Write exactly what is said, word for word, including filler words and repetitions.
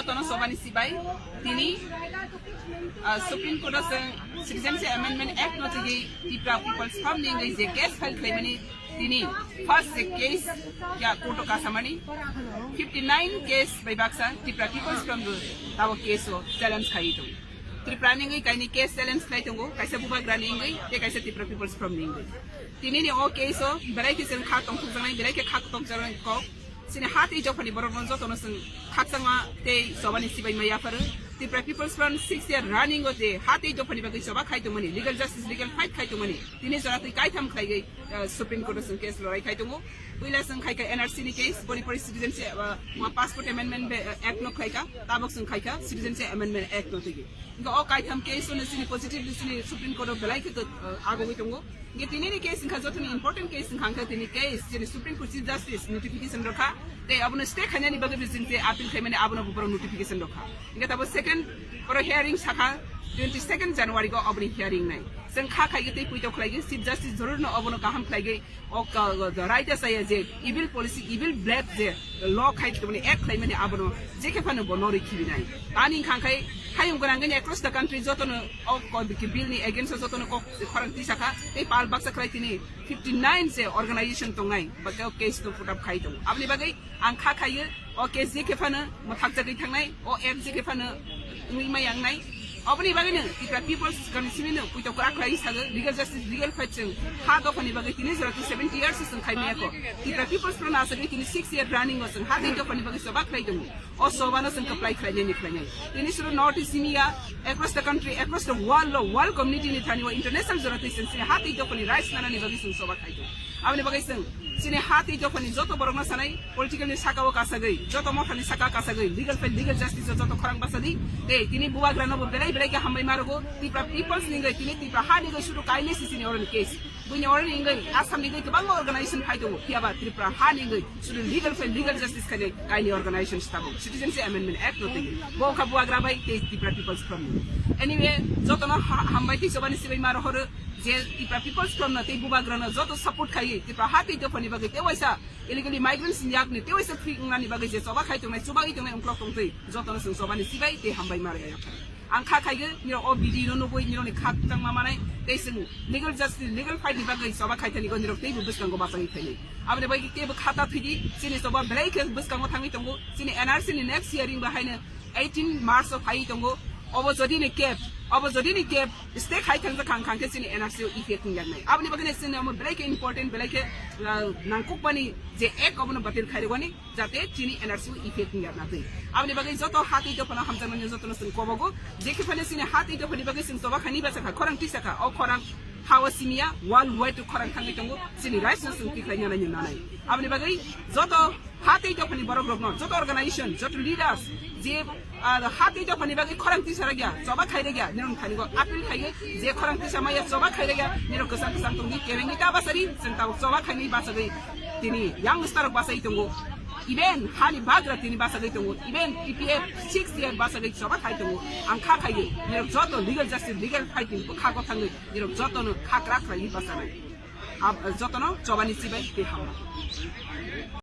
Jotono sobani sibai tini, ah, Supreme Court o chwng Citizenship Amendment Act no twiwi Tipra People's Front ni wngwi je case file khlaimani tini first je case ya court o kasamani fifty nine case bai baksa Tipra People's Front bo tabo case o challenge khaiwi tongo. Tripura ni wngwi kaini case challenge khlai tongo, kaisa bubagra ni wngwi tei kaisa Tipra People's Front ni wngwi. Tini ni o case o belai khe chwng kha tongthokjaknai, belai khe kha tongjaknai kok. Chini ha tei dophani borok no jotono chwng khakchangma tei chobani sibai ma yapharo. Tripura People's Front six year running o je ha tei dophani bagwi choba khai tongmani, legal justice, legal fight khai tongmani, tini jora twi kaitham khlaiwi, ah, Supreme Court o chwng case lorai khai tongo. Puila chwng khai kha N R C ni case, boni pore Citizenship, ah, ma Passport Amendment Be-, Act no khai kha, tabok chwng khai kha Citizenship Amendment Act no twiwi. Hingke o kaitham case no chini positive ni chini Supreme Court o belai khe, ah, agogwi tongo. Hingke tini ni case wngkha jotoni important case wngkha, wngkha tini case chini Supreme Court Chief Justice notification rokha. Tei abono stay khainani bagwi bo chwng je appeal khaimani abono bo borok notification rokha. Hingke tabo second oro hearing sakha twenty second January go oboni hearing nai. Chwng kha khaigwi tei puito khlaigwi Chief Justice joror no obono kaham khlaigwi o ka, ka, right saya je evil policy, evil black je law khai tongmani, act khlaimani abono je khe phano bo norwi khibinai. Ani wngkha khai hayung gwnangwi across the country jotono o ko-, bill ni against o jotono kok khorang tisakha tei pal baksa khlai tini fifty nine je organization tongnai ba case to put up khai tongo. Aboni bagwi ang kha khaiyo o case je khe phano mwthakjagwi thangnai, o act je khe phano wngwi ma yangnai. Oboni bagwino Tipra People's Congress simi no puito kwrak khlai sago, legal justice, legal fight chwng ha dophani bagwi tini jora twi seventy years chwng khai maya kho. Tipra People's Front asagwi tini six year running o chwng ha tei dophani bagwi choba khlai tongo. O choba no chwng kwplai khlai nai ni khlai nai. Tini suru North East simi ya, across the country, across the world lo, world community ni thani o international jora twi chwng sini ha tei dophani rights nana ni bagwi chwng choba khai tongo. Aboni bagwi chwng chini ha tei dophani joto borok no sanai, political ni saka o kasagwi, joto motha ni saka kasagwi, legal fight, legal justice o joto khorang basa di. Tei tini bubagra no bo belai belai khe hambai ma rwgo, Tipra People's ni wngwi, tini Tipra ha ni wngwi suru kainwi si chini oroni case. Buini oroni wngwi Assam ni wngwi kwbangma organization phai tongo, phiya ba Tripura ha ni wngwi suru legal fight, legal justice khainai kaini organization tabuk Citizenship Amendment Act no twiwi. Bo wngkha bubagra bai tei Tipra People's Front ni. Anyway, joto no ha-, hambai tei chobani sibai ma rohoro. Je Tipra People's Front no tei bubagra no joto support khaiwi Tipra ha tei dophani bagwi tei waisa illegally migrants ni yakni tei waisa free wngnani bagwi je choba khai tongnai, chubagwi tongnai, ungklok tongtwi jotono chwng chobani sibai tei hambai ma rwya. Ang kha khaigwi nirok o video no nugwi nirokni kha tangma manai tei chwng legal justice, legal fight ni bagwi choba khai thani go nirok teibo bwskango bachagwi phainai. Aboni bagwi teibo kha ta thwidi chini choba belai khe bwskango thangwi tongo. Chini N R C ni next hearing bo haino eighteen March o phai tongo. Obo jodi ni cap, obo jodi ni cap stay khai thangjak khang khang khe chini N R C o effect wng yaknai. Aboni bagwi chini omo belai khe important, belai khe, ah, nangkukmani je act obono batil khai rwani, jate chini N R C o effect wng yakna twi. Aboni bagwi joto ha tei dophano hamjakmani jotono chwng kobogo, je khe phano chini ha tei dophani bagwi chwng choba khaini bachakha, khorang tisakha, o khorang ha o simiya world wide khorang thangwi tongo, chini rights no chwng tikhlai nani nanai. Aboni bagwi joto ha tei dophani borok rokno, joto organization, joto leaders, je, ah, ha tei dophani bagwi khorang tisa rwgya, choba khai rwgya, nirok thani go appeal khaiwi je khorang tisa maya choba khai rwgya, nirok kwchang kwchang tongdi, kebengwi ta basari, chwng tabuk choba khaini bachagwi tini young star rok bachai tongo. Even hani bagra tini bachagwi tongo, even T P F six year bachagwi choba khai tongo. Ang kha khaiwi nirok joto legal justice, legal fight ni bwkha gothangwi nirok jotono kha kwrak khlaiwi bachanai. Ab-, jotono chobani sibai tei hamma.